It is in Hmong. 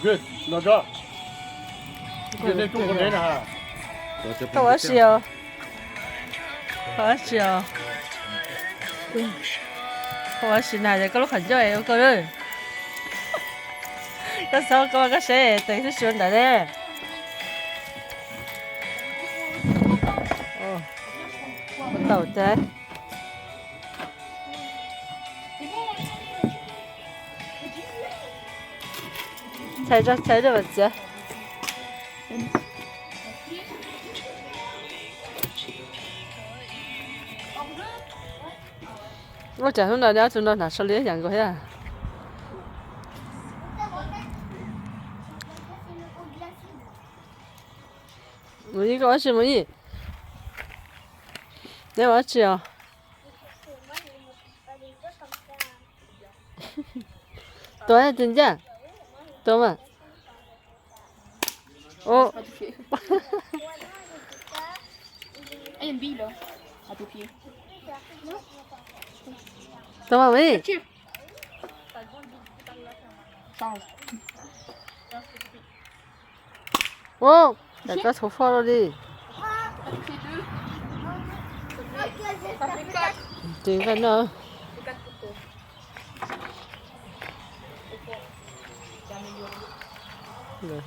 Koj ua dab tsi os? Koj ua dab tsi os? Koj ua dab tsi na, koj lub qhov ncauj ua koj. Koj txhob koj koj seb tes xwb ua ntawd ne. Tau tes. Txhais tso, txhais rau vam txiav. Ua cas hnub no ob tug no hnav sau li ib yam nkaus thiab. Mus Yij, koj ua dab tsi Mus Yij? Neb ua dab tsi os? Tua tus ncaj. Tua mas. Tua mas Mus Yij. Ua, daim koj txhoov foj loj li. Tes nqaij no. Lawv